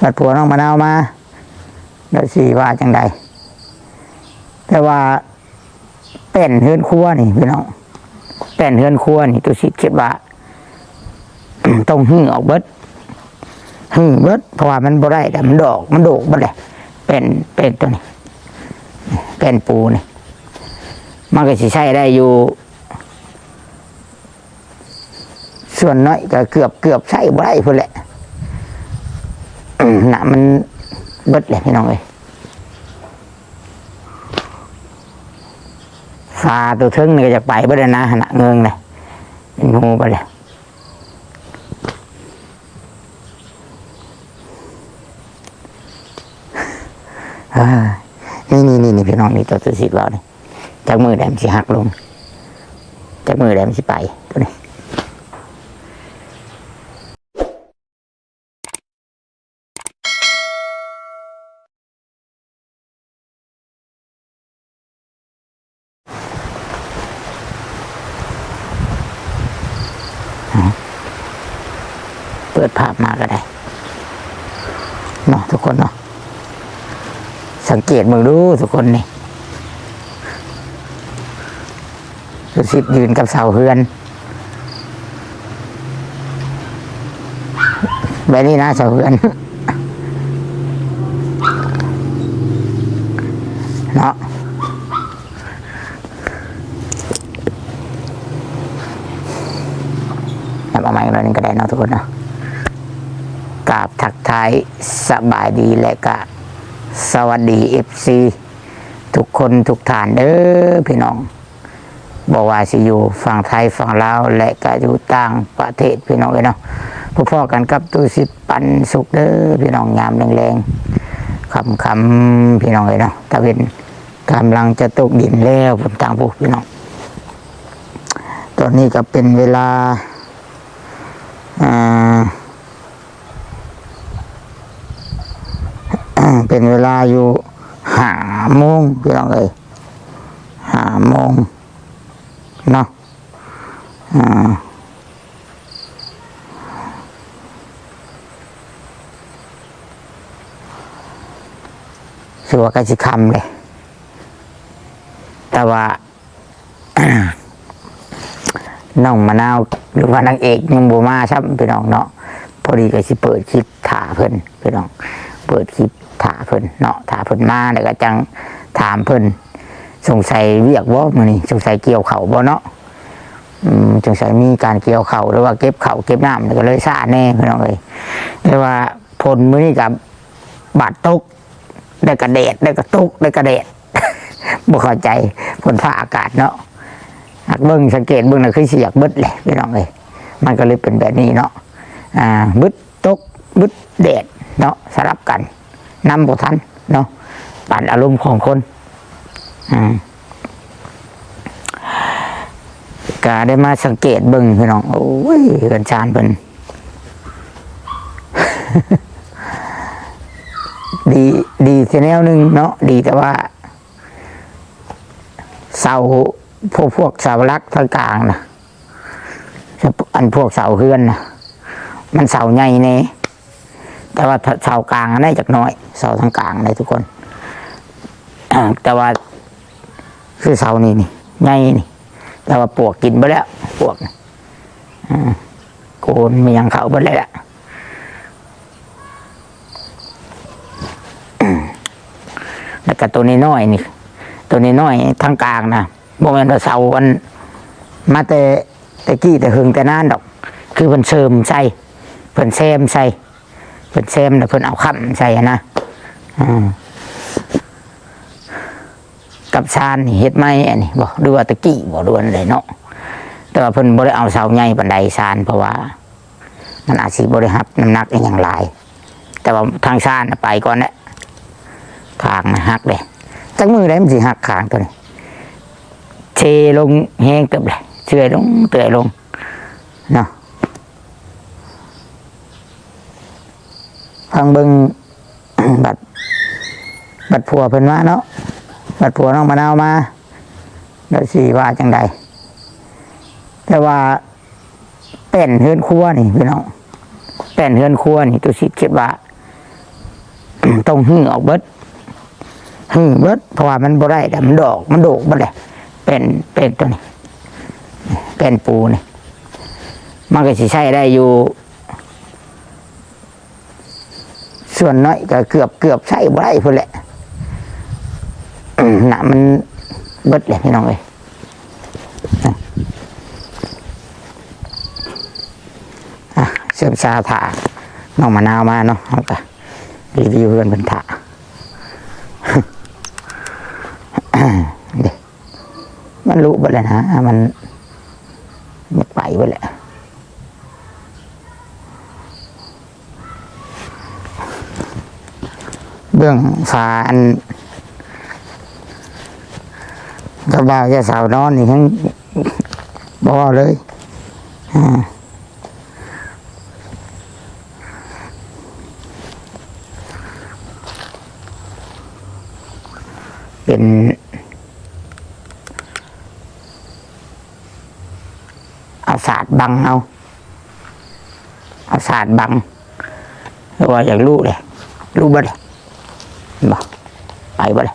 ບັດຜົວນ້ອງມະນາວມາ ລາວຊິວ່າຈັ່ງໃດ? ແຕ່ວ່າແປ້ນເຮືອນຄົວນີ້ພີ່ນ້ອງ ແປ້ນເຮືອນຄົວນີ້ ຕຸສິດຄິດວ່າ ຕ້ອງຮື້ອອກເບິດ ຮື້ເບິດ ເພາະວ່າມັນບໍ່ໄດ້ແລ້ວ ມັນດອກ ມັນໂດກເບິດແລ້ວ ແປ້ນ ແປ້ນໂຕນີ້ ແປ້ນປູນີ້ ມັນກໍຊິໃຊ້ໄດ້ຢູ່ ສ່ວນໜ້ອຍກໍເກືອບ ເກືອບໃຊ້ບໍ່ໄດ້ພຸ້ນແຫຼະ ນ້ຳມັນເບິດແຫຼະພີ່ນ້ອງເອີຍ. ຝາຕົວເທິງນີ້ກໍຢາກໄປເບິດແລ້ວນະ ຫັ້ນນະ ເງິງເລີຍ ເປັນຮູໄປແລ້ວ. ເອີ ນີ້ໆໆ ພີ່ນ້ອງ ນີ້ຕົວ ຕົວຊິເວົ້ານີ້ ຈັກມື້ໃດມັນຊິຫັກລົງ ຈັກມື້ໃດມັນຊິໄປ ຕົວນີ້. ເປີດພາບມາກໍໄດ້ເນາະ ທຸກຄົນເນາະ ສັງເກດເບິ່ງດູທຸກຄົນນີ້ ສຸສິດຢືນກັບເສົາເຮືອນ ແບບນີ້ນະ ເສົາເຮືອນເນາະ ເອົາໃໝ່ໜ້ອຍໜຶ່ງກໍໄດ້ເນາະ ທຸກຄົນເນາະ. ກາບທັກທາຍສະບາຍດີ ແລະກະສະຫວັດດີ ເອັຟຊີ ທຸກຄົນທຸກທ່ານເດີພີ່ນ້ອງ ບໍ່ວ່າຊິຢູ່ຝັ່ງໄທ ຝັ່ງລາວ ແລະກະຢູ່ຕ່າງປະເທດ ພີ່ນ້ອງເອີຍເນາະ. ພົບພໍ້ກັນກັບຕູ້ສິດປັນສຸກເດີພີ່ນ້ອງ ຍາມແລງໆ ຄ່ຳໆ ພີ່ນ້ອງເອີຍເນາະ ຕາເວັນກຳລັງຈະຕົກດິນແລ້ວ ພຸ້ນ ທາງພຸ້ນ ພີ່ນ້ອງ. ຕອນນີ້ກໍເປັນເວລາ ອ່າ ເປັນເວລາຢູ່ຫ້າໂມງ ພີ່ນ້ອງເອີຍ ຫ້າໂມງເນາະ ອ່າ ຖືວ່າໃກ້ຊິຄ່ຳເລີຍ ແຕ່ວ່າ ນ້ອງມະນາວ ຫຼືວ່ານາງເອກຍັງບໍ່ມາຊ້ຳ ພີ່ນ້ອງເນາະ. ພໍດີກໍຊິເປີດຄລິບຖ້າເພິ່ນ ພີ່ນ້ອງ ເປີດຄລິບຖ້າເພິ່ນເນາະ ຖ້າເພິ່ນມາແລ້ວກໍຈັ່ງຖາມເພິ່ນ. ສົງໄສວຽກບໍ່ມື້ນີ້ ສົງໄສກ່ຽວເຂົ້າບໍ່ເນາະ ອືມ ສົງໄສມີການກ່ຽວເຂົ້າ ຫຼືວ່າເກັບເຂົ້າເກັບນ້ຳ ກໍເລີຍຊ້າແດ່ ພີ່ນ້ອງເອີຍ. ແຕ່ວ່າຝົນມື້ນີ້ກໍບາດຕົກ ແລ້ວກໍແດດ ແລ້ວກໍຕົກ ແລ້ວກໍແດດ ບໍ່ເຂົ້າໃຈຝົນຟ້າອາກາດເນາະ. ຫາກເບິ່ງ ສັງເກດເບິ່ງນະ ຄືຊິຢາກເບິດແຫຼະ ພີ່ນ້ອງເອີຍ. ມັນກໍເລີຍເປັນແບບນີ້ເນາະ ອ່າ ບຶດຕົກ ບຶດແດດເນາະ ສະຫຼັບກັນ ນຳບໍ່ທັນເນາະ ຕາມອາລົມຂອງຄົນ. ອືມ ກະໄດ້ມາສັງເກດເບິ່ງ ພີ່ນ້ອງ ໂອ້ຍ ເຮືອນຊານເພິ່ນ ດີ ດີແຕ່ແນວໜຶ່ງເນາະ ດີແຕ່ວ່າເສົາ ພວກ ພວກເສົາຫຼັກທາງກາງນະ ອັນພວກເສົາເຮືອນນະ ມັນເສົາໃຫຍ່ແດ່ ແຕ່ວ່າເສົາກາງຫັ້ນນະຈັກໜ້ອຍ ເສົາທາງກາງນະທຸກຄົນ ແຕ່ວ່າຄືເສົານີ້ນີ້ ໃຫຍ່ນີ້ ແຕ່ວ່າປວກກິນເບິດແລ້ວ ປວກ ອາ ໂກນມີຫຍັງເຂົ້າເບິດແລ້ວ ແລ້ວກໍໂຕນ້ອຍໆນີ້ ໂຕນ້ອຍໆທາງກາງນະ ບໍ່ແມ່ນວ່າເສົາອັນ ມາແຕ່ ແຕ່ກີ້ແຕ່ເຫິງແຕ່ນານດອກ ຄືເພິ່ນເສີມໃສ່ ເພິ່ນແຊມໃສ່ ເພິ່ນແຊມແລ້ວເພິ່ນເອົາຄ້ຳໃສ່ຫັ້ນນະ ອາ ກັບຊານນີ້ເຮັດໃໝ່ອັນນີ້ບໍ່ ຫຼືວ່າແຕ່ກີ້ບໍ່ ຫຼືວ່າແນວໃດເນາະ. ແຕ່ວ່າເພິ່ນບໍ່ໄດ້ເອົາເສົາໃຫຍ່ປານໃດຊານ ເພາະວ່າ ມັນອາດຊິບໍ່ໄດ້ຮັບນ້ຳໜັກອີ່ຫຍັງຫຼາຍ ແຕ່ວ່າທາງຊານນະໄປກ່ອນແຫຼະ ຄາງນະຫັກເດ້ ຈັກມື້ໃດມັນຊິຫັກຄາງໂຕນີ້ ເຊລົງແຮງເຕີບເດ້ ເຊື່ອຍລົງ ເຕື່ອຍລົງເນາະ. ຟັງເບິ່ງ ບັດ ບັດຜົວເພິ່ນມາເນາະ ບັດຜົວນ້ອງມະນາວມາ ລາວຊິວ່າຈັ່ງໃດ? ແຕ່ວ່າ ແປ້ນເຮືອນຄົວນີ້ພີ່ນ້ອງ ແປ້ນເຮືອນຄົວນີ້ ຕຸສິດຄິດວ່າ ຕ້ອງຮື້ອອກເບິດ ຮື້ເບິດ ເພາະວ່າມັນບໍ່ໄດ້ແລ້ວ ມັນດອກ ມັນໂດກເບິດແຫຼະ ແປ້ນ ແປ້ນໂຕນີ້ ແປ້ນປູນີ້ ມັນກໍຊິໃຊ້ໄດ້ຢູ່ ສ່ວນໜ້ອຍກໍເກືອບ ເກືອບໃຊ້ບໍ່ໄດ້ພຸ້ນແຫຼະ ນ້ຳມັນເບິດແຫຼະພີ່ນ້ອງເອີຍ. ອ່ະ ເຊື່ອມຊາຖ້ານ້ອງມະນາວມາເນາະ ເຮົາກໍຣີວິວເຮືອນເພິ່ນຖ້າ ເດ້ ມັນລຸເບິດແລ້ວນະ ມັນ ມັນໄປເບິດແລ້ວ. ເບື້ອງຝາອັນ ກັບບ່າວຍາສາວນອນນີ້ແຮງບໍ່ເວົ້າເລີຍ ອ່າ ເປັນ ເອົາສາດບັງເອົາ ເອົາສາດບັງ ເພາະວ່າຢາກລຸເດ້ ລຸເບິດເດ້ ເຫັນບໍ່ ໄປເບິດເດ້.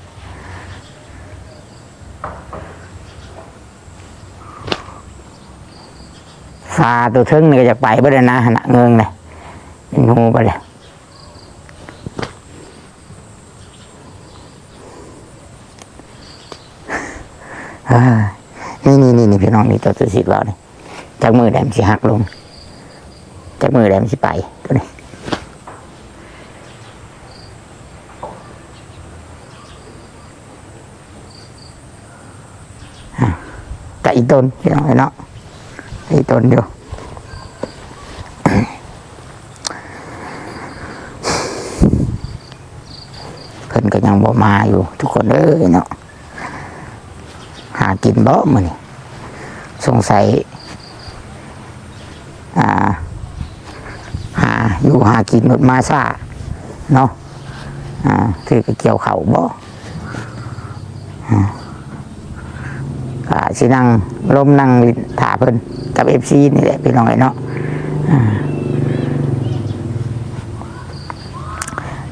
ຝາຕົວເທິງນີ້ກໍຢາກໄປເບິດແລ້ວນະ ຫັ້ນນະ ເງິງເດ້ ເປັນຮູເບິດເດ້. ອ່າ ນີ້ໆໆ ພີ່ນ້ອງ ນີ້ຕົວ ຕົວຊິເວົ້ານີ້ ຈັກມື້ໃດມັນຊິຫັກລົງ ຈັກມື້ໃດມັນຊິໄປ ຕົວນີ້. ອ່າ ກະອີຕົນພີ່ນ້ອງເອີຍເນາະ ກະອີຕົນຢູ່ ເພິ່ນກໍຍັງບໍ່ມາຢູ່ທຸກຄົນເອີຍເນາະ ຫາກິນບໍ່ມື້ນີ້ ສົງໄສ ອ່າ ຫາຢູ່ຫາກິນໂລດ ມາຊ້າເນາະ ອ່າ ຄືໄປກ່ຽວເຂົ້າບໍ່ ອ່າ ກະຊິນັ່ງລົມນັ່ງຫຼິ້ນຖ້າເພິ່ນກັບເອັຟຊີນີ້ແຫຼະ ພີ່ນ້ອງເອີຍເນາະ ອ່າ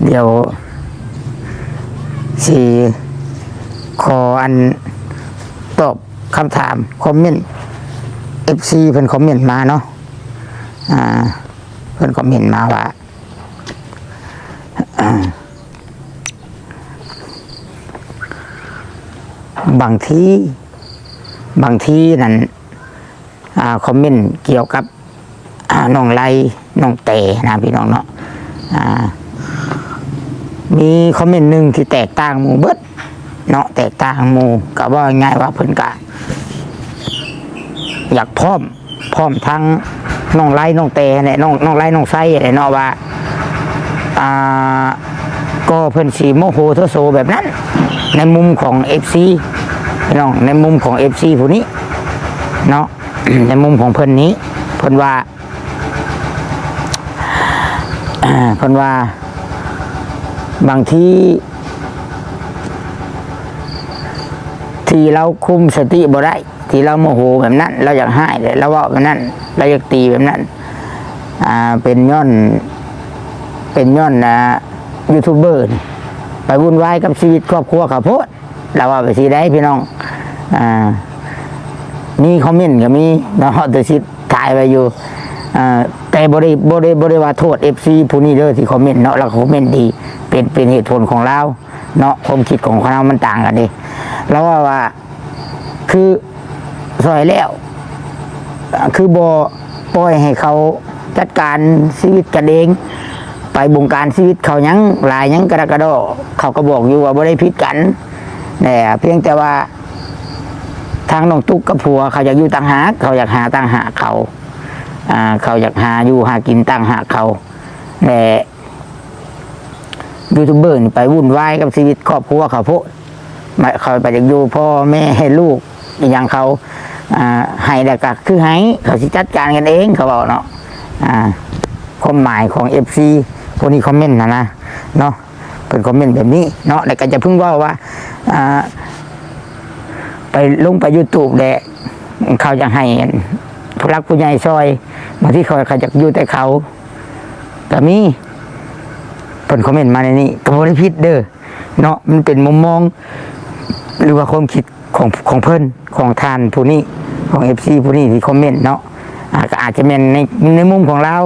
ດຽວຊິຂໍອັນຕອບຄຳຖາມຄອມເມັນ ເອັຟຊີເພິ່ນຄອມເມັນມາເນາະ ອ່າ ເພິ່ນຄອມເມັນມາວ່າ ບາງທີ ບາງທີນັ້ນ ອ່າ ຄອມເມັນກ່ຽວກັບ ອ່າ ນ້ອງໄລ ນ້ອງແຕນະ ພີ່ນ້ອງເນາະ ອ່າ ມີຄອມເມັນໜຶ່ງທີ່ແຕກຕ່າງໝູ່ເບິດເນາະ ແຕກຕ່າງໝູ່ ກໍເວົ້າງ່າຍໆວ່າເພິ່ນກະຢາກພ້ອມ ພ້ອມທັງນ້ອງໄລ ນ້ອງແຕຫັ້ນແຫຼະ ນ້ອງ ນ້ອງໄລ ນ້ອງໄຊຫັ້ນແຫຼະເນາະ ວ່າ ອ່າ ກໍເພິ່ນຊິໂມໂຫໂທໂສແບບນັ້ນ ໃນມຸມຂອງເອັຟຊີ ພີ່ນ້ອງ ໃນມຸມຂອງເອັຟຊີຜູ້ນີ້ເນາະ ໃນມຸມຂອງເພິ່ນນີ້ ເພິ່ນວ່າ ເພິ່ນວ່າ ບາງທີ ທີ່ລາວຄຸມສະຕິບໍ່ໄດ້ ທີ່ລາວໂມໂຫແບບນັ້ນ ລາວຢາກຮ້າຍ ລາວເວົ້າແບບນັ້ນ ລາວຢາກຕີແບບນັ້ນ ອ່າ ເປັນຍ້ອນ ເປັນຍ້ອນ ອ່າ ຢູທູບເບີໄປວຸ່ນວາຍກັບຊີວິດຄອບຄົວເຂົາໂພດ ລາວເວົ້າໄປຊີ້ໄດ໋ພີ່ນ້ອງ ອ່າ ມີຄອມເມັນກໍມີເນາະ ຕົວຊິດຖ່າຍໄວ້ຢູ່ ອ່າ ແຕ່ບໍ່ໄດ້ ບໍ່ໄດ້ ບໍ່ໄດ້ວ່າໂທດເອັຟຊີຜູ້ນີ້ເດີທີ່ຄອມເມັນເນາະ ລາວກໍຄອມເມັນດີ ເປັນ ເປັນເຫດຜົນຂອງລາວເນາະ ຄວາມຄິດຂອງຄົນເຮົາມັນຕ່າງກັນເດ້ ລາວເວົ້າວ່າ ຄືຊ່ອຍແລ້ວ ຄືບໍ່ປ່ອຍໃຫ້ເຂົາຈັດການຊີວິດກັນເອງ ໄປບົງການຊີວິດເຂົາຫຍັງຫຼາຍຫຍັງກະດະກະດໍ ເຂົາກໍບອກຢູ່ວ່າບໍ່ໄດ້ຜິດກັນ ແຕ່ພຽງແຕ່ວ່າທາງນ້ອງຕຸກກັບຜົວເຂົາຢາກຢູ່ຕ່າງຫາກ ເຂົາຢາກຫາຕ່າງຫາກເຂົາ ອ່າ ເຂົາຢາກຫາຢູ່ຫາກິນຕ່າງຫາກເຂົາ ແລະ ຢູທູບເບີນີ້ໄປວຸ່ນວາຍກັບຊີວິດຄອບຄົວເຂົາໂພດ ມາ ເຂົາໄປຢາກຢູ່ພໍ່ແມ່ລູກອີ່ຫຍັງເຂົາ ອ່າ ໃຫ້ແລ້ວກໍຄືໃຫ້ ເຂົາຊິຈັດການກັນເອງ ເຂົາເວົ້າເນາະ ອ່າ ຄວາມໝາຍຂອງເອັຟຊີຜູ້ນີ້ຄອມເມັນຫັ້ນນະເນາະ ເພິ່ນຄອມເມັນແບບນີ້ເນາະ ແລ້ວກໍຢ່າເພິ່ງເວົ້າວ່າ ອ່າ ໄປລົງໄປຢູທູບແລ້ວ ເຂົາຢາກໃຫ້ຜູ້ຫຼັກຜູ້ໃຫຍ່ຊ່ອຍ ບາງທີເຂົາ ເຂົາຢາກຢູ່ແຕ່ເຂົາ ກໍມີ ເພິ່ນຄອມເມັນມາໃນນີ້ກໍບໍ່ໄດ້ຜິດເດີເນາະ, ມັນເປັນມຸມມອງ ຫຼືວ່າຄວາມຄິດຂອງ ຂອງເພິ່ນ ຂອງທ່ານຜູ້ນີ້ ຂອງເອັຟຊີຜູ້ນີ້ທີ່ຄອມເມັນເນາະ. ອາ ກໍອາດຈະແມ່ນໃນ ໃນມຸມຂອງລາວ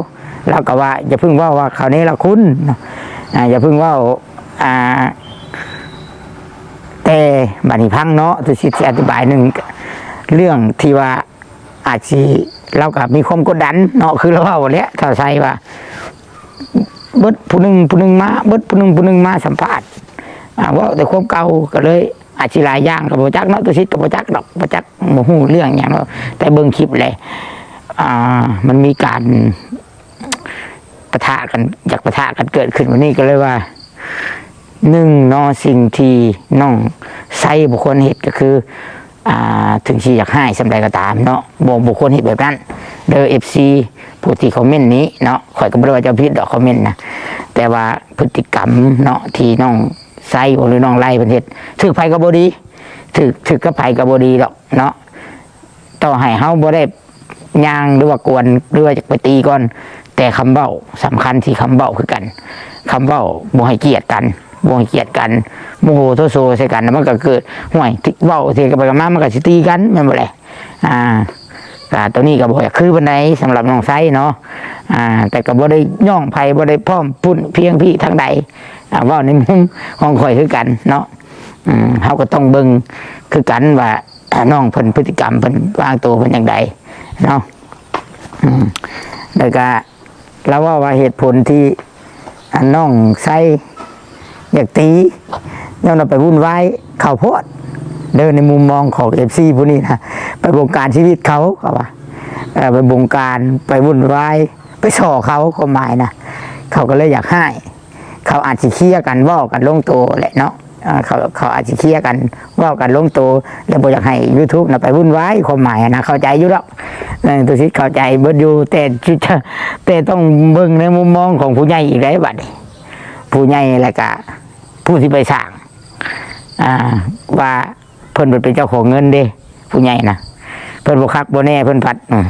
ລາວກໍວ່າຢ່າເພິ່ງເວົ້າວ່າເຂົາເນລະຄຸນເນາະ, ອາ ຢ່າເພິ່ງເວົ້າ ອາ ແຕ່ບາດນີ້ຟັງເນາະ ຕຸສິດຊິອະທິບາຍໜຶ່ງເລື່ອງທີ່ວ່າ ອາດຊິ ລາວກໍມີຄວາມກົດດັນເນາະ ຄືລາວເວົ້າແຫຼະ ທ້າວໄຊວ່າ ເບິດຜູ້ໜຶ່ງຜູ້ໜຶ່ງມາ ເບິດຜູ້ໜຶ່ງຜູ້ໜຶ່ງມາສຳພາດ ອາ ເວົ້າແຕ່ຄວາມເກົ່າ ກໍເລີຍອາດຊິຫຼາຍຢ່າງ ກໍບໍ່ຈັກເນາະ ຕຸສິດກໍບໍ່ຈັກດອກ ບໍ່ຈັກ ບໍ່ຮູ້ເລື່ອງຫຍັງເນາະ ແຕ່ເບິ່ງຄລິບແຫຼະ ອາ ມັນມີການ ປະທະກັນ ຢາກປະທະກັນເກີດຂຶ້ນ ວັນນີ້ກໍເລີຍວ່າ ໜຶ່ງເນາະ ສິ່ງທີ່ນ້ອງໄຊບໍ່ຄວນເຮັດກໍຄື ອ່າ ເຖິງຊິຢາກຮ້າຍສ່ຳໃດກໍຕາມເນາະ ບໍ່ ບໍ່ຄວນເຮັດແບບນັ້ນເດີ ເອັຟຊີ ຜູ້ທີ່ຄອມເມັນນີ້ເນາະ. ຂ້ອຍກໍບໍ່ໄດ້ວ່າເຈົ້າຜິດດອກຄອມເມັນນະ ແຕ່ວ່າພຶດຕິກຳເນາະ ທີ່ນ້ອງໄຊ ຫຼືນ້ອງໄລເພິ່ນເຮັດ ຖືກໃຜກໍບໍ່ດີ ຖືກ ຖືກກັບໃຜກໍບໍ່ດີດອກເນາະ. ຕໍ່ໃຫ້ເຮົາບໍ່ໄດ້ຍ່າງ ຫຼືວ່າກວນ ຫຼືວ່າຈະໄປຕີກ່ອນ ແຕ່ຄຳເວົ້າສຳຄັນທີ່ຄຳເວົ້າຄືກັນ. ຄຳເວົ້າບໍ່ໃຫ້ກຽດກັນ ບໍ່ໃຫ້ກຽດກັນ ໂມໂຫໂທໂສໃສ່ກັນ ມັນກໍເກີດ ຫ້ວຍ ເວົ້າເສຍກັນໄປກັນມາ ມັນກໍຊິຕີກັນ ແມ່ນບໍ່ແຫຼະ? ອ່າ ກໍຕົວນີ້ກໍບໍ່ຢາກຄືປານໃດສຳລັບນ້ອງໄຊເນາະ. ອ່າ ແຕ່ກໍບໍ່ໄດ້ຍ້ອງໃຜ ບໍ່ໄດ້ພ້ອມພຸ້ນພຽງພີທາງໃດ ອ່າ ເວົ້າໃນມຸມຂອງຂ້ອຍຄືກັນເນາະ. ອືມ ເຮົາກໍຕ້ອງເບິ່ງຄືກັນວ່າ ອ່າ ນ້ອງເພິ່ນ ພຶດຕິກຳເພິ່ນ ວາງໂຕເພິ່ນຈັ່ງໃດເນາະ. ອືມ ແລ້ວກະລາວເວົ້າວ່າເຫດຜົນທີ່ ອ່າ ນ້ອງໄຊຢາກຕີ ຍ້ອນວ່າໄປວຸ່ນວາຍເຂົາໂພດເດີ ໃນມຸມມອງຂອງເອັຟຊີຜູ້ນີ້ນະ ໄປບົງການຊີວິດເຂົາ ເຂົາວ່າ ເອີ ໄປບົງການ ໄປວຸ່ນວາຍ ໄປສໍ້ເຂົາ ຄວາມໝາຍນະ ເຂົາກໍເລີຍຢາກຮ້າຍ ເຂົາອາດຊິເຄຍກັນ ເວົ້າກັນລົງໂຕແຫຼະເນາະ. ເອີ ເຂົາ ເຂົາອາດຊິເຄຍກັນ ເວົ້າກັນລົງໂຕ ແລ້ວບໍ່ຢາກໃຫ້ຢູທູບນະໄປວຸ່ນວາຍ ຄວາມໝາຍນະ ເຂົ້າໃຈຢູ່ດອກ. ເອີ ຕຸສິດເຂົ້າໃຈເບິດຢູ່ ແຕ່ ແຕ່ຕ້ອງເບິ່ງໃນມຸມມອງຂອງຜູ້ໃຫຍ່ອີກໄດ໋ບັດນີ້ ຜູ້ໃຫຍ່ ແລ້ວກະຜູ້ທີ່ໄປສ້າງ ອ່າ ວ່າເພິ່ນເປັນເຈົ້າຂອງເງິນເດ້ ຜູ້ໃຫຍ່ນະ ເພິ່ນບໍ່ຄັກບໍ່ແນ່ ເພິ່ນພັດ ອືມ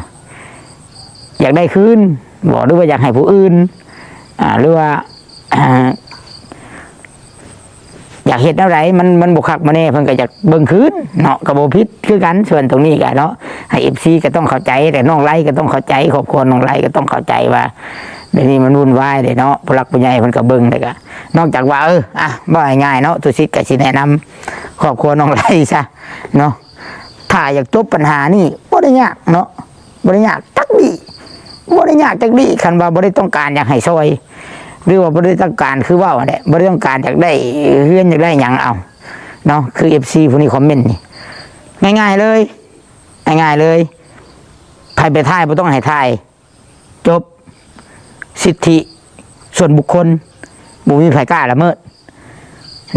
ຢາກໄດ້ຄືນບໍ ຫຼືວ່າຢາກໃຫ້ຜູ້ອື່ນ ອ່າ ຫຼືວ່າ ຢາກເຮັດແນວໃດ ມັນ ມັນບໍ່ຄັກບໍ່ແນ່ ເພິ່ນກໍຢາກເບິ່ງຄືນເນາະ ກໍບໍ່ຜິດຄືກັນ. ສ່ວນຕົງນີ້ກໍເນາະ ໃຫ້ເອັຟຊີກໍຕ້ອງເຂົ້າໃຈ ແຕ່ນ້ອງໄລກໍຕ້ອງເຂົ້າໃຈ ຄອບຄົວນ້ອງໄລກໍຕ້ອງເຂົ້າໃຈວ່າ ດຽວນີ້ມັນວຸ່ນວາຍເດ້ເນາະ ຜູ້ຫຼັກຜູ້ໃຫຍ່ເພິ່ນກໍເບິ່ງ ແລ້ວກໍນອກຈາກວ່າ ເອີ ອ່ະ ເວົ້າງ່າຍໆເນາະ ຕຸສິດກໍຊິແນະນຳຄອບຄົວນ້ອງໄລຊະເນາະ ຖ້າຢາກຈົບບັນຫານີ້ບໍ່ໄດ້ຍາກເນາະ ບໍ່ໄດ້ຍາກຈັກດີ້ ບໍ່ໄດ້ຍາກຈັກດີ້ ຄັນວ່າບໍ່ໄດ້ຕ້ອງການຢາກໃຫ້ຊ່ອຍ ຫຼືວ່າບໍ່ໄດ້ຕ້ອງການ ຄືເວົ້າຫັ້ນແຫຼະ ບໍ່ໄດ້ຕ້ອງການຢາກໄດ້ເຮືອນ ຢາກໄດ້ຫຍັງ ເອົາເນາະ ຄືເອັຟຊີຜູ້ນີ້ຄອມເມັນນີ້ ງ່າຍໆເລີຍ ງ່າຍໆເລີຍ ໃຜໄປຖ່າຍບໍ່ຕ້ອງໃຫ້ຖ່າຍ ຈົບ ສິດທິສ່ວນບຸກຄົນ ບໍ່ມີໃຜກ້າລະເມີດ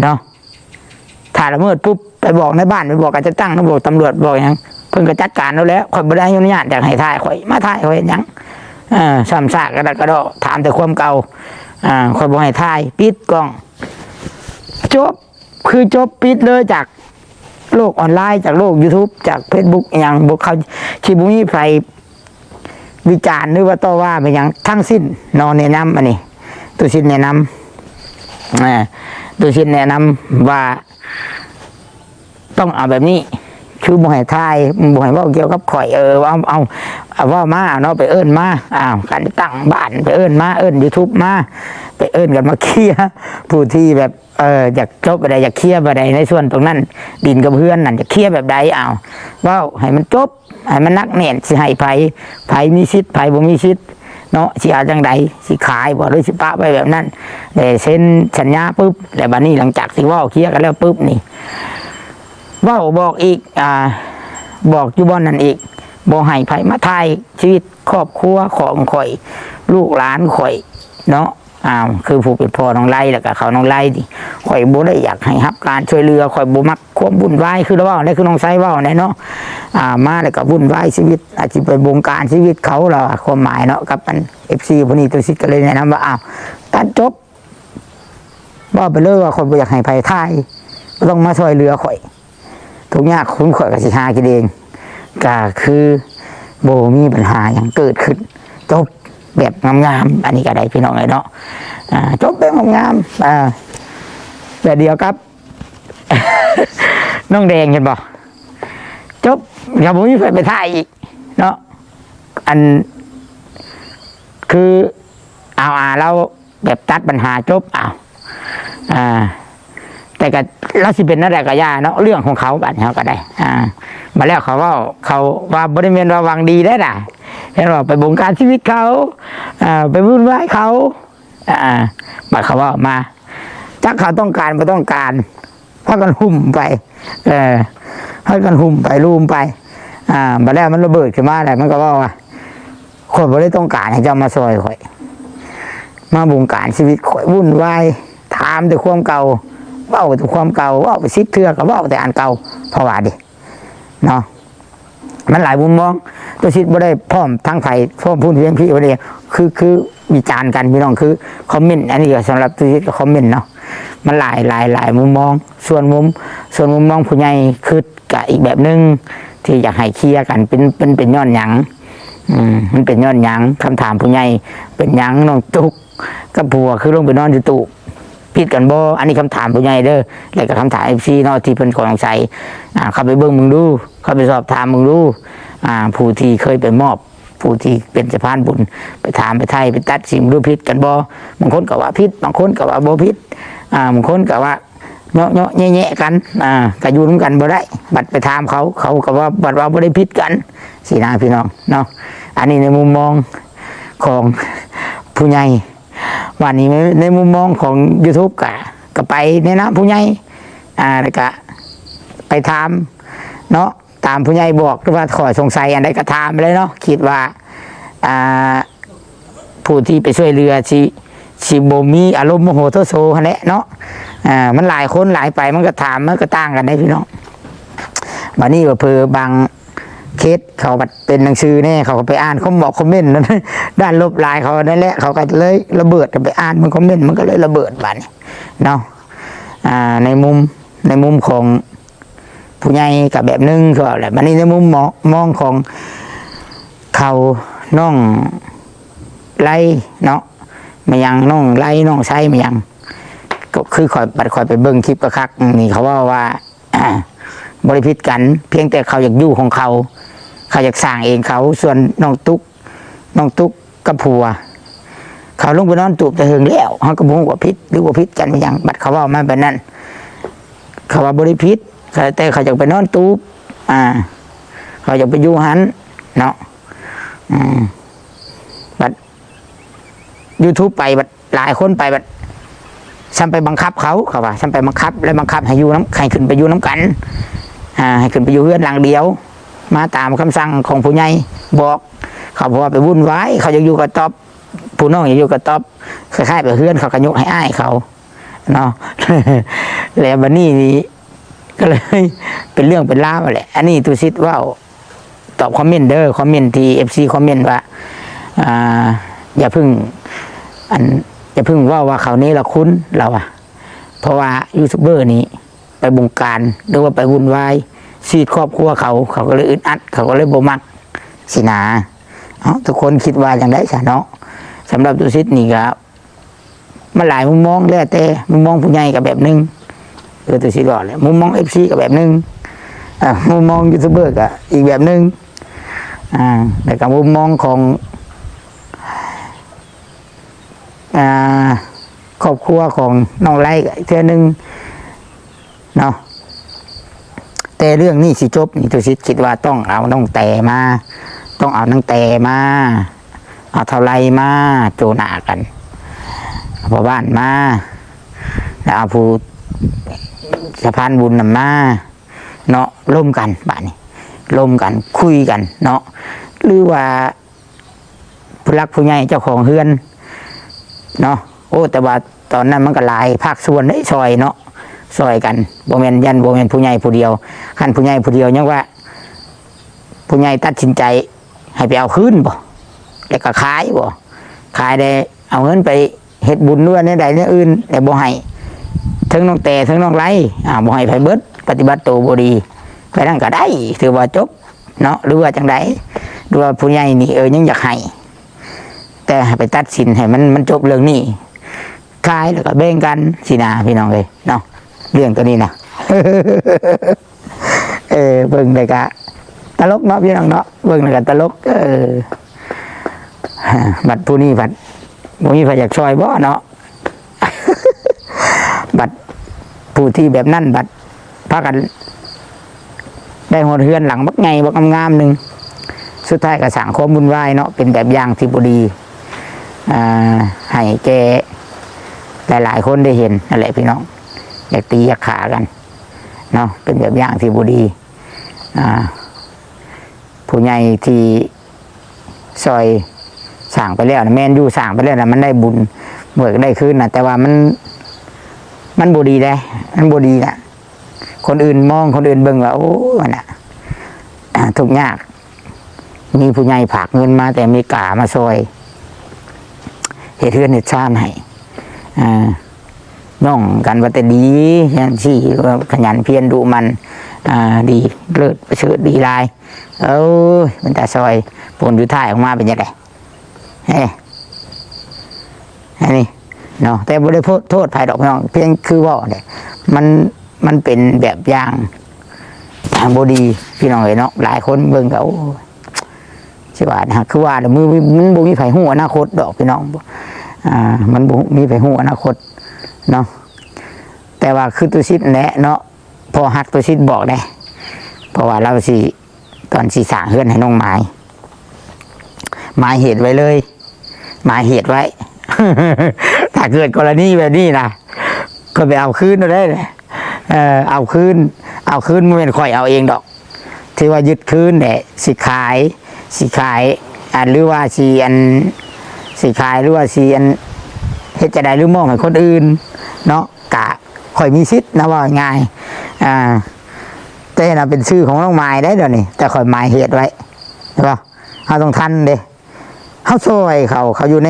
ເນາະ. ຖ້າລະເມີດປຸບ ໄປບອກນາຍບ້ານ ໄປບອກການຈັດຕັ້ງ ໄປບອກຕຳຫຼວດ ບອກຫຍັງ ເພິ່ນກໍຈັດການເອົາແລ້ວ. ຂ້ອຍບໍ່ໄດ້ອະນຸຍາດຢາກໃຫ້ຖ່າຍ ຂ້ອຍມາຖ່າຍຂ້ອຍເຮັດຫຍັງ? ເອີ ຊ້ຳຊາກກະດະກະດໍ ຖາມແຕ່ຄວາມເກົ່າ. ເອີ ຂ້ອຍບໍ່ໃຫ້ຖ່າຍ ປິດກ້ອງ ຈົບ. ຄືຈົບ ປິດເລີຍຈາກໂລກອອນລາຍ ຈາກໂລກຢູທູບ ຈາກເຟສບຸກ ອີຫຍັງ ບໍ່ ເຂົາຊິບໍ່ມີໃຜວິຈານ ຫຼືວ່າຕໍ່ວ່າໄປຫຍັງທັງສິ້ນເນາະ. ແນະນຳອັນນີ້ ຕຸສິດແນະນຳ ອາ ຕຸສິດແນະນຳວ່າຕ້ອງເອົາແບບນີ້ ຄືບໍ່ໃຫ້ຖ່າຍ ບໍ່ໃຫ້ເວົ້າກ່ຽວກັບຂ້ອຍ ເອີ ເອົາ ເອົາ ເອົາເວົ້າມາເນາະ ໄປເອີ້ນມາ ອ້າວ ການຕັ້ງບ້ານ ໄປເອີ້ນມາ ເອີ້ນຢູທູບມາ ໄປເອີ້ນກັນມາເຄຍ ຜູ້ທີ່ແບບ ເອີ ຢາກຈົບແບບໃດ ຢາກເຄຍແບບໃດ ໃນສ່ວນຕົງນັ້ນ ດິນກັບເຮືອນນັ້ນ ຢາກເຄຍແບບໃດ ເອົາ ເວົ້າໃຫ້ມັນຈົບ ໃຫ້ມັນໜັກແໜ້ນ ຊິໃຫ້ໃຜ ໃຜມີສິດ ໃຜບໍ່ມີສິດເນາະ ຊິເອົາຈັ່ງໃດ ຊິຂາຍບໍ່ ຫຼືຊິປະໄວ້ແບບນັ້ນ ແລ້ວເຊັນສັນຍາປຶບ ແລ້ວບາດນີ້ ຫຼັງຈາກທີ່ເວົ້າເຄຍກັນແລ້ວປຶບນີ້ ເວົ້າບອກອີກ ອ່າ ບອກຢູ່ບ່ອນນັ້ນອີກ ບໍ່ໃຫ້ໃຜມາຖ່າຍຊີວິດຄອບຄົວຂອງຂ້ອຍ ລູກຫຼານຂ້ອຍເນາະ. ອ້າວ ຄືຜູ້ເປັນພໍ່ນ້ອງໄລ ແລ້ວກະເຂົານ້ອງໄລນີ້ ຂ້ອຍບໍ່ໄດ້ຢາກໃຫ້ຮັບການຊ່ວຍເຫຼືອ ຂ້ອຍບໍ່ມັກຄວາມວຸ່ນວາຍ ຄືລາວເວົ້າແຫຼະ ຄືນ້ອງໄຊເວົ້າແຫຼະເນາະ. ອ່າ ມາແລ້ວກະວຸ່ນວາຍຊີວິດ ອາດຊິໄປບົງການຊີວິດເຂົາ ລາວຄວາມໝາຍເນາະ ກັບອັນເອັຟຊີຜູ້ນີ້ ຕຸສິດກໍເລີຍແນະນຳວ່າ ອ້າວ ຕັດຈົບ ເວົ້າໄປເລີຍວ່າ ຂ້ອຍບໍ່ຢາກໃຫ້ໃຜຖ່າຍ ບໍ່ຕ້ອງມາຊ່ວຍເຫຼືອຂ້ອຍ. ທຸກຍາກຄຸນຂ້ອຍກໍຊິຫາກິນເອງ ກໍຄືບໍ່ມີບັນຫາຫຍັງເກີດຂຶ້ນ ຈົບ. ແບບງາມໆ ອັນນີ້ກໍໄດ້ພີ່ນ້ອງເອີຍເນາະ. ອ່າ ຈົບແບບງາມໆ ອ່າ ແບບດຽວກັບ ນ້ອງແດງ ເຫັນບໍ່? ຈົບ ກໍບໍ່ມີໃຜໄປຖ່າຍອີກເນາະ. ອັນ ຄື ເອົາ ອາ ລາວ ແບບຕັດບັນຫາຈົບ ອ້າວ ອ່າ ແຕ່ກໍລາວຊິເປັນແນວໃດກໍຢ່າເນາະ ເລື່ອງຂອງເຂົາ ບາດນີ້ເຮົາກໍໄດ້ ອ່າ ບາດແລ້ວເຂົາເວົ້າ ເຂົາວ່າບໍ່ໄດ້ແມ່ນວ່າຫວັງດີເດ້ນະ ເຫັນບໍ່? ໄປບົງການຊີວິດເຂົາ ອ່າ ໄປວຸ່ນວາຍເຂົາ ອ່າ ບາດເຂົາເວົ້າມາ ຈັກເຂົາຕ້ອງການບໍ່ຕ້ອງການ ພາກັນຫຸ້ມໄປ ເອີ ພາກັນຫຸ້ມໄປ ລູມໄປ ອ່າ ບາດແລ້ວມັນລະເບີດຂຶ້ນມາແລ້ວ ມັນກໍເວົ້າວ່າ ຂ້ອຍບໍ່ໄດ້ຕ້ອງການໃຫ້ເຈົ້າມາຊ່ອຍຂ້ອຍ ມາບົງການຊີວິດຂ້ອຍ ວຸ່ນວາຍ ຖາມແຕ່ຄວາມເກົ່າ ເວົ້າແຕ່ຄວາມເກົ່າ ເວົ້າໄປສິບເທື່ອກໍເວົ້າແຕ່ອັນເກົ່າ ເພາະວ່າເດເນາະ ມັນຫຼາຍມຸມມອງ ຕຸສິດບໍ່ໄດ້ພ້ອມທາງໃຜ ພ້ອມຜູ້ພຽງພີ່ບໍ່ໄດ້ ຄື ຄືວິຈານກັນພີ່ນ້ອງ ຄືຄອມເມັນ ອັນນີ້ກໍສຳລັບຕຸສິດກໍຄອມເມັນເນາະ ມັນຫຼາຍ ຫຼາຍ ຫຼາຍມຸມມອງ ສ່ວນມຸມ ສ່ວນມຸມມອງຜູ້ໃຫຍ່ຄິດ ກະອີກແບບໜຶ່ງທີ່ຢາກໃຫ້ເຄຍກັນ ເປັນ ເປັນ ເປັນຍ້ອນຫຍັງ? ອືມ ມັນເປັນຍ້ອນຫຍັງ? ຄຳຖາມຜູ້ໃຫຍ່ ເປັນຫຍັງນ້ອງຕຸກກັບຜົວຄືລົງໄປນອນຢູ່ຕູບ ຜິດກັນບໍ່? ອັນນີ້ຄຳຖາມຜູ້ໃຫຍ່ເດີ ແລະກະຄຳຖາມເອັຟຊີເນາະ ທີ່ເພິ່ນກໍສົງໄສ ອ່າ ເຂົ້າໄປເບິ່ງເບິ່ງດູ ເຂົ້າໄປສອບຖາມເບິ່ງດູ ອ່າ ຜູ້ທີ່ເຄີຍໄປມອບ ຜູ້ທີ່ເປັນສະພານບຸນ ໄປຖາມໄປໄຖ່ ໄປຕັດສິນດູ ຜິດກັນບໍ່? ບາງຄົນກໍວ່າຜິດ ບາງຄົນກໍວ່າບໍ່ຜິດ ອ່າ ບາງຄົນກໍວ່າ ເຍາະໆແຍະໆກັນ ອ່າ ກໍຢູ່ນຳກັນບໍ່ໄດ້ ບັດໄປຖາມເຂົາ ເຂົາກໍວ່າ ບັດວ່າບໍ່ໄດ້ຜິດກັນຊີ້ນະພີ່ນ້ອງເນາະ. ອັນນີ້ໃນມຸມມອງຂອງຜູ້ໃຫຍ່ ບາດນີ້ໃນ ໃນມຸມມອງຂອງຢູທູບ ກະ ກະໄປໃນນາມຜູ້ໃຫຍ່ ອ່າ ແລ້ວກະໄປຖາມເນາະ ຕາມຜູ້ໃຫຍ່ບອກ ຫຼືວ່າຂ້ອຍສົງໄສອັນໃດກໍຖາມໄປເລີຍເນາະ ຄິດວ່າ ອ່າ ຜູ້ທີ່ໄປຊ່ວຍເຫຼືອຊິ ຊິບໍ່ມີອາລົມໂມໂຫໂທໂສຫັ້ນແຫຼະເນາະ. ອ່າ ມັນຫຼາຍຄົນຫຼາຍໄປ ມັນກໍຖາມ ມັນກໍຕ່າງກັນເດ້ພີ່ນ້ອງ. ບາດນີ້ເຜີ້ ບາງເຄສເຂົາບັດເປັນໜັງສືແດ່ ເຂົາກໍໄປອ່ານຄອມເມັນ ຄອມເມັນດ້ານລົບຫຼາຍ ເຂົານັ້ນແຫຼະ ເຂົາກໍເລີຍລະເບີດ ໄປອ່ານເບິ່ງຄອມເມັນ ມັນກໍເລີຍລະເບີດບາດນີ້ເນາະ. ອ່າ ໃນມຸມ ໃນມຸມຂອງ ຜູ້ໃຫຍ່ກໍແບບໜຶ່ງ ຄືເວົ້າແຫຼະ. ບັດນີ້ໃນມຸມມອງ ມອງຂອງເຂົາ ນ້ອງໄລເນາະ ແມ່ນຫຍັງ ນ້ອງໄລ ນ້ອງໄຊ ແມ່ນຫຍັງ ກໍຄືຂ້ອຍ ບັດຂ້ອຍໄປເບິ່ງຄລິບຄັກໆ ນີ້ ເຂົາເວົ້າວ່າ ບໍ່ໄດ້ຜິດກັນ ພຽງແຕ່ເຂົາຢາກຢູ່ຂອງເຂົາ ເຂົາຢາກສ້າງເອງເຂົາ. ສ່ວນນ້ອງຕຸກ ນ້ອງຕຸກກັບຜົວ ເຂົາລົງໄປນອນຕູບແຕ່ເຫິງແລ້ວ ເຮົາກໍບໍ່ຮູ້ວ່າຜິດ ຫຼືບໍ່ຜິດກັນອີຫຍັງ ບັດເຂົາເວົ້າມາແບບນັ້ນ ເຂົາວ່າບໍ່ໄດ້ຜິດ ແຕ່ເຂົາຢາກໄປນອນຕູບ ອ່າ ເຂົາຢາກໄປຢູ່ຫັ້ນເນາະ. ອືມ ບັດຢູທູບໄປ ບັດຫຼາຍຄົນໄປ ບັດຊ່ຳໄປບັງຄັບເຂົາ ເຂົາວ່າ ຊ່ຳໄປບັງຄັບ ແລະບັງຄັບໃຫ້ຢູ່ນຳ ໃຫ້ຂຶ້ນໄປຢູ່ນຳກັນ ອ່າ ໃຫ້ຂຶ້ນໄປຢູ່ເຮືອນຫຼັງດຽວ ມາຕາມຄຳສັ່ງຂອງຜູ້ໃຫຍ່ບອກ ເຂົາ ເພາະວ່າໄປວຸ່ນວາຍ ເຂົາຢາກຢູ່ກະຕ໊ອບ ຜູ້ນ້ອງຢາກຢູ່ກະຕ໊ອບ ຄ້າຍໆແບບເຮືອນເຂົາກໍຍົກໃຫ້ອ້າຍເຂົາເນາະ. ແລ້ວບັດນີ້ນີ້ ກໍເລີຍເປັນເລື່ອງເປັນລາວແຫຼະ. ອັນນີ້ຕຸສິດເວົ້າຕອບຄອມເມັນເດີ ຄອມເມັນທີ່ເອັຟຊີຄອມເມັນວ່າ ອ່າ ຢ່າເພິ່ງ ອັນ ຢ່າເພິ່ງເວົ້າວ່າເຂົາເນລະຄຸນ ລາວວ່າ ເພາະວ່າຢູທູບເບີນີ້ ໄປບົງການ ຫຼືວ່າໄປວຸ່ນວາຍຊີວິດຄອບຄົວເຂົາ ເຂົາກໍເລີຍອຶດອັດ ເຂົາກໍເລີຍບໍ່ມັກຊີ້ນາ. ເອົ້າ ທຸກຄົນຄິດວ່າຈັ່ງໃດຊະເນາະ? ສຳລັບຕຸສິດນີ້ກໍ ມັນຫຼາຍມຸມມອງ ແລ້ວແຕ່ມຸມມອງຜູ້ໃຫຍ່ກໍແບບໜຶ່ງ ຄືຕຸສິດເວົ້າແຫຼະ ມຸມມອງເອັຟຊີກໍແບບໜຶ່ງ ອ່າ ມຸມມອງຢູທູບເບີກໍອີກແບບໜຶ່ງ ອ່າ ແລ້ວກໍມຸມມອງຂອງ ອ່າ ຄອບຄົວຂອງນ້ອງໄລກໍອີກເທື່ອໜຶ່ງເນາະ. ແຕ່ເລື່ອງນີ້ຊິຈົບນີ້ ຕຸສິດຄິດວ່າຕ້ອງເອົານ້ອງແຕມາ ຕ້ອງເອົານາງແຕມາ ເອົາທ້າວໄລມາໂຈໜ້າກັນ ເອົາພໍ່ບ້ານມາ ແລ້ວເອົາຜູ້ສະພານບຸນນຳມາເນາະ ລົມກັນບາດນີ້ ລົມກັນຄຸຍກັນເນາະ ຫຼືວ່າ ຜູ້ຫຼັກຜູ້ໃຫຍ່ເຈົ້າຂອງເຮືອນເນາະ. ໂອ້ ແຕ່ວ່າຕອນນັ້ນມັນກໍຫຼາຍພາກສ່ວນເດ້ຊ່ອຍເນາະ ຊ່ອຍກັນ ບໍ່ແມ່ນ ຢ້ານບໍ່ແມ່ນຜູ້ໃຫຍ່ຜູ້ດຽວ. ຄັນຜູ້ໃຫຍ່ຜູ້ດຽວຍັງວ່າ ຜູ້ໃຫຍ່ຕັດສິນໃຈໃຫ້ໄປເອົາຄືນບໍ ແລ້ວກໍຂາຍບໍ ຂາຍໄດ້ເອົາເງິນໄປເຮັດບຸນ ຫຼືວ່າແນວໃດແນວອື່ນ ແລ້ວບໍ່ໃຫ້ ເຖິງນ້ອງແຕ ເຖິງນ້ອງໄລ ອ່າ ບໍ່ໃຫ້ໃຜເບິດ ປະຕິບັດໂຕບໍ່ດີ ໄປນັ້ນກໍໄດ້ ຖືວ່າຈົບ ເນາະ ຫຼືວ່າຈັ່ງໃດ ຫຼືວ່າຜູ້ໃຫຍ່ນີ້ ເອີ ຍັງຢາກໃຫ້ ແຕ່ໃຫ້ໄປຕັດສິນໃຫ້ມັນ ມັນຈົບເລື່ອງນີ້ ຂາຍແລ້ວກໍແບ່ງກັນຊີ້ນະ ພີ່ນ້ອງເອີຍເນາະ ເລື່ອງໂຕນີ້ນະ. ເອີ ເບິ່ງແລ້ວກະຕະຫຼົກເນາະ ພີ່ນ້ອງເນາະ ເບິ່ງແລ້ວກະຕະຫຼົກ. ເອີ ບັດຜູ້ນີ້ພັດບໍ່ມີໃຜຢາກຊ່ອຍບໍ່ເນາະ ບັດຜູ້ທີ່ແບບນັ້ນບັດພາກັນໄດ້ຮອດເຮືອນຫຼັງບັກໃຫຍ່ບັກງາມໆໜຶ່ງ ສຸດທ້າຍກໍສ້າງຄວາມວຸ່ນວາຍເນາະ ເປັນແບບຢ່າງທີ່ບໍ່ດີ ອ່າ ໃຫ້ແກ່ຫຼາຍໆຄົນໄດ້ເຫັນນັ້ນແຫຼະ ພີ່ນ້ອງ ຢາກຕີຢາກຂ້າກັນເນາະ ເປັນແບບຢ່າງທີ່ບໍ່ດີ. ອ່າ ຜູ້ໃຫຍ່ທີ່ຊ່ອຍສ້າງໄປແລ້ວນະ ແມ່ນຢູ່ ສ້າງໄປແລ້ວນະ ມັນໄດ້ບຸນ ເໝືອນໄດ້ຄືນນະ ແຕ່ວ່າມັນ ມັນບໍ່ດີເດ້ ມັນບໍ່ດີນະ. ຄົນອື່ນມອງ ຄົນອື່ນເບິ່ງວ່າ ໂອ້ ອັນນະ ທຸກຍາກ ມີຜູ້ໃຫຍ່ຝາກເງິນມາແຕ່ອາເມລິກາມາຊ່ອຍເຮັດເຮືອນເຮັດຊານໃຫ້ ອ່າ ຍ້ອງກັນວ່າແຕ່ດີ ຈັ່ງຊີ້ ຂະຫຍັນພຽນດຸໝັ່ນ ອ່າ ດີເລີດປະເສີດດີຫຼາຍ. ເອີຍ ເປັນຕາຊ່ອຍ ຜົນສຸດທ້າຍອອກມາເປັນຈັ່ງໃດ? ເອີ ອັນນີ້ເນາະ ແຕ່ບໍ່ໄດ້ໂທດ ໂທດໃຜດອກ ພີ່ນ້ອງ ພຽງຄືເວົ້າແຫຼະ ມັນ ມັນເປັນແບບຢ່າງ ອ່າ ບໍ່ດີ ພີ່ນ້ອງເອີຍເນາະ. ຫຼາຍຄົນເບິ່ງກໍ ໂອ້ຍ ຊິວ່ານະ ຄືວ່າລະ ມັນ ມັນບໍ່ມີໃຜຮູ້ອະນາຄົດດອກ ພີ່ນ້ອງ ອ່າ ມັນບໍ່ມີໃຜຮູ້ອະນາຄົດເນາະ. ແຕ່ວ່າຄືຕຸສິດແຫຼະເນາະ ພໍ່ຮັກຕຸສິດບອກເດ້ ເພາະວ່າລາວຊິ ຕອນຊິສ້າງເຮືອນໃຫ້ນ້ອງໝາຍ ໝາຍເຫດໄວ້ເລີຍ ໝາຍເຫດໄວ້ ຖ້າເກີດກໍລະນີແບບນີ້ນະ ຂ້ອຍໄປເອົາຄືນເອົາໄດ້ ເອີ ເອົາຄືນ ເອົາຄືນ ບໍ່ແມ່ນຂ້ອຍເອົາເອງດອກ ຖືວ່າຍຶດຄືນແຫຼະ ຊິຂາຍ ຊິຂາຍ ອັນ ຫຼືວ່າຊິ ອັນ ຊິຂາຍ ຫຼືວ່າຊິ ອັນ ເຮັດຈັ່ງໃດ ຫຼືມອບໃຫ້ຄົນອື່ນເນາະ ກະຂ້ອຍມີສິດນະ ເວົ້າງ່າຍໆ ອ່າ ແຕ່ນະເປັນຊື່ຂອງນ້ອງໝາຍໄດ້ດຽວນີ້ ແຕ່ຂ້ອຍໝາຍເຫດໄວ້ ເຫັນບໍ່? ເຮົາຕ້ອງທັນເດ້ ເຮົາຊ່ອຍເຂົາ ເຂົາຢູ່ໃນ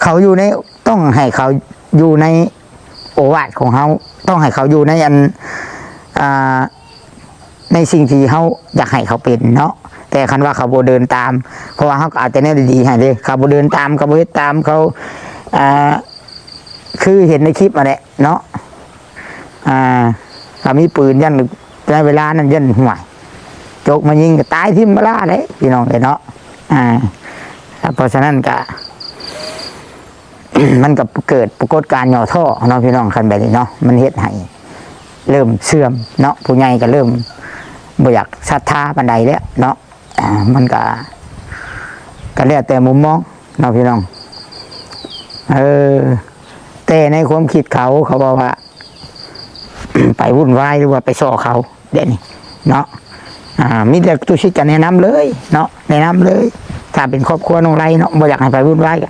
ເຂົາຢູ່ໃນ ຕ້ອງໃຫ້ເຂົາຢູ່ໃນໂອວາດຂອງເຮົາ ຕ້ອງໃຫ້ເຂົາຢູ່ໃນອັນ ອ່າ ໃນສິ່ງທີ່ເຮົາຢາກໃຫ້ເຂົາເປັນເນາະ. ແຕ່ຄັນວ່າເຂົາບໍ່ເດີນຕາມ ເພາະວ່າເຮົາກໍເອົາແຕ່ແນວດີໆໃຫ້ເດ້ ເຂົາບໍ່ເດີນຕາມ ເຂົາບໍ່ເຮັດຕາມ ເຂົາ ອ່າ ຄືເຫັນໃນຄລິບຫັ້ນແຫຼະເນາະ ອ່າ ເຂົາມີປືນ ຢ້ານໃນເວລານັ້ນ ຢ້ານ ຫ້ວຍ ຈົກມາຍິງກໍຕາຍຖິ້ມມາລາເດ້ ພີ່ນ້ອງເອີຍເນາະ. ອ່າ ເພາະສະນັ້ນກໍ ມັນກໍເກີດປາກົດການຫຍໍ້ທໍ້ເນາະ ພີ່ນ້ອງ ຄັນແບບນີ້ເນາະ ມັນເຮັດໃຫ້ເລີ່ມເສື່ອມເນາະ ຜູ້ໃຫຍ່ກໍເລີ່ມບໍ່ຢາກສັດທາປານໃດແລ້ວເນາະ. ອ່າ ມັນກໍ ກໍແລ້ວແຕ່ມຸມມອງເນາະ ພີ່ນ້ອງ ເອີ ແຕ່ໃນຄວາມຄິດເຂົາ ເຂົາເວົ້າວ່າ ໄປວຸ່ນວາຍ ຫຼືວ່າໄປສໍ້ເຂົາແບບນີ້ເນາະ. ອ່າ ມີແຕ່ຕຸສິດຈະແນະນຳເລີຍເນາະ ແນະນຳເລີຍ ຖ້າເປັນຄອບຄົວນ້ອງໄລເນາະ ບໍ່ຢາກໃຫ້ໄປວຸ່ນວາຍ ກໍ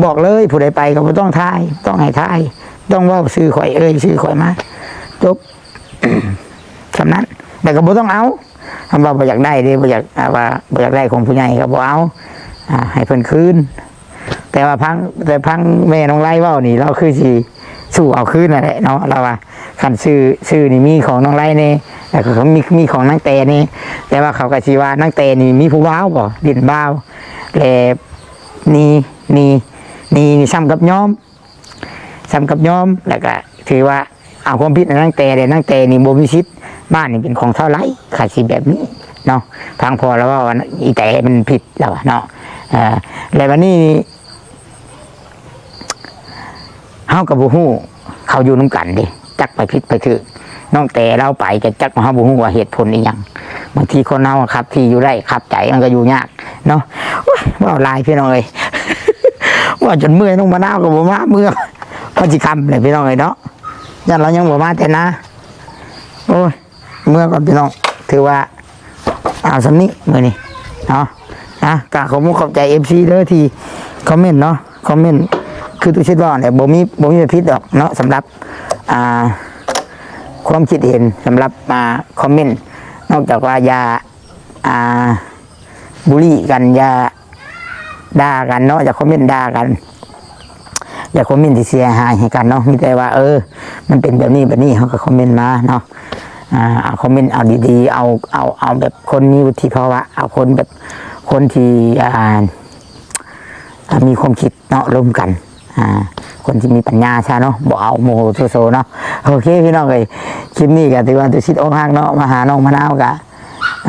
ບອກເລີຍ ຜູ້ໃດໄປກໍບໍ່ຕ້ອງຖ່າຍ ຕ້ອງໃຫ້ຖ່າຍ ຕ້ອງເວົ້າຊື່ຂ້ອຍ ເອີ່ຍຊື່ຂ້ອຍມາ ຈົບ ສ່ຳນັ້ນ ແລ້ວກໍບໍ່ຕ້ອງເອົາ ຄຳວ່າບໍ່ຢາກໄດ້ເດ້ ບໍ່ຢາກ ອ່າ ວ່າບໍ່ຢາກໄດ້ຂອງຜູ້ໃຫຍ່ກໍບໍ່ເອົາ ອ່າ ໃຫ້ເພິ່ນຄືນ. ແຕ່ວ່າຟັງ ແຕ່ຟັງແມ່ນ້ອງໄລເວົ້ານີ້ ລາວຄືຊິສູ້ເອົາຄືນນັ້ນແຫຼະເນາະ ລາວວ່າ ຄັນຊື່ ຊື່ນີ້ມີຂອງນ້ອງໄລແດ່ ແລ້ວກໍມີ ມີຂອງນາງແຕແດ່ ແຕ່ວ່າເຂົາກໍຊິວ່ານາງແຕນີ້ມີຜູ້ບ່າວບໍ່ ຫຼິ້ນບ່າວ ແລະ ນີ້ ນີ້ ນີ້ ນີ້ສ່ຳກັບຍອມ ສ່ຳກັບຍອມ ແລ້ວກະຖືວ່າເອົາຄວາມຜິດໃຫ້ນາງແຕເດ້ ນາງແຕນີ້ບໍ່ມີສິດ ບ້ານນີ້ເປັນຂອງທ້າວໄລ ຂາດສິດແບບນີ້ເນາະ. ຟັງພໍ່ລາວເວົ້າວ່າອີແຕມັນຜິດລາວວ່າເນາະ. ເອີ ແລ້ວບັດນີ້ເຮົາກໍບໍ່ຮູ້ ເຂົາຢູ່ນຳກັນເດ້ ຈັກໃຜຜິດໃຜຖືກ ນ້ອງແຕລາວໄປ ກໍຈັກວ່າເຮົາບໍ່ຮູ້ວ່າເຫດຜົນອີ່ຫຍັງ. ບາງທີຄົນເຮົາຂັບທີ່ຢູ່ໄດ້ ຂັບໃຈມັນກໍຢູ່ຍາກ ເນາະ. ໂອ້ຍ ເວົ້າຫຼາຍພີ່ນ້ອງເອີຍ ເວົ້າຈົນເມື່ອຍ ນ້ອງມະນາວກໍບໍ່ມາ ເມື່ອ ມັນຊິຄ່ຳແລ້ວພີ່ນ້ອງເອີຍເນາະ ຢ້ານລາວຍັງບໍ່ມາແຕ່ນາ. ໂອ້ຍ ເມື່ອກ່ອນພີ່ນ້ອງ ຖືວ່າເອົາສ່ຳນີ້ມື້ນີ້ເນາະ. ອ່ະ ກະຂອບມຸກຂອບໃຈເອັຟຊີເດີທີ່ຄອມເມັນເນາະ ຄອມເມັນ ຄືຕຸສິດເວົ້າແຫຼະ ບໍ່ມີ ບໍ່ມີໃຜຜິດດອກເນາະ ສຳລັບ ອ່າ ຄວາມຄິດເຫັນ ສຳລັບ ອ່າ ຄອມເມັນ ນອກຈາກວ່າຢ່າ ອ່າ ບູລີກັນ ຢ່າດ່າກັນເນາະ ຢ່າຄອມເມັນດ່າກັນ ຢ່າຄອມເມັນທີ່ເສຍຫາຍໃຫ້ກັນເນາະ. ມີແຕ່ວ່າ ເອີ ມັນເປັນແບບນີ້ແບບນີ້ ເຮົາກໍຄອມເມັນມາເນາະ. ອ່າ ເອົາຄອມເມັນເອົາດີໆ ເອົາ ເອົາ ເອົາແບບຄົນມີວຸດທິພາວະ ເອົາຄົນແບບ ຄົນທີ່ ອ່າ ອ່າ ມີຄວາມຄິດເນາະ ລົມກັນ ອ່າ ຄົນທີ່ມີປັນຍາຊະເນາະ ບໍ່ເອົາໂມໂຫໂທໂສເນາະ. ໂອເຄພີ່ນ້ອງເອີຍ ຄລິບນີ້ກໍຖືວ່າຕຸສິດອົກຫັກເນາະ ມາຫານ້ອງມະນາວກໍ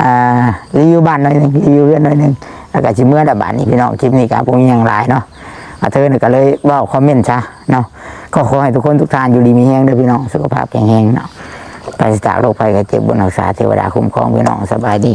ອ່າ ຣີວິວບ້ານໜ້ອຍໜຶ່ງ ຣີວິວເຮືອນໜ້ອຍໜຶ່ງ ແລ້ວກໍຊິເມືອແລ້ວບາດນີ້ພີ່ນ້ອງ. ຄລິບນີ້ກໍບໍ່ມີຫຍັງຫຼາຍເນາະ ອາເທີນກໍເລີຍເວົ້າຄອມເມັນຊະເນາະ. ກໍຂໍໃຫ້ທຸກຄົນທຸກທ່ານຢູ່ດີມີແຮງເດີພີ່ນ້ອງ ສຸຂະພາບແຂງແຮງເນາະ ປາສະຈາກໂລກໄພໄຂ້ເຈັບ ບຸນຮັກສາ ເທວະດາຄຸ້ມຄອງພີ່ນ້ອງ. ສະບາຍດີ.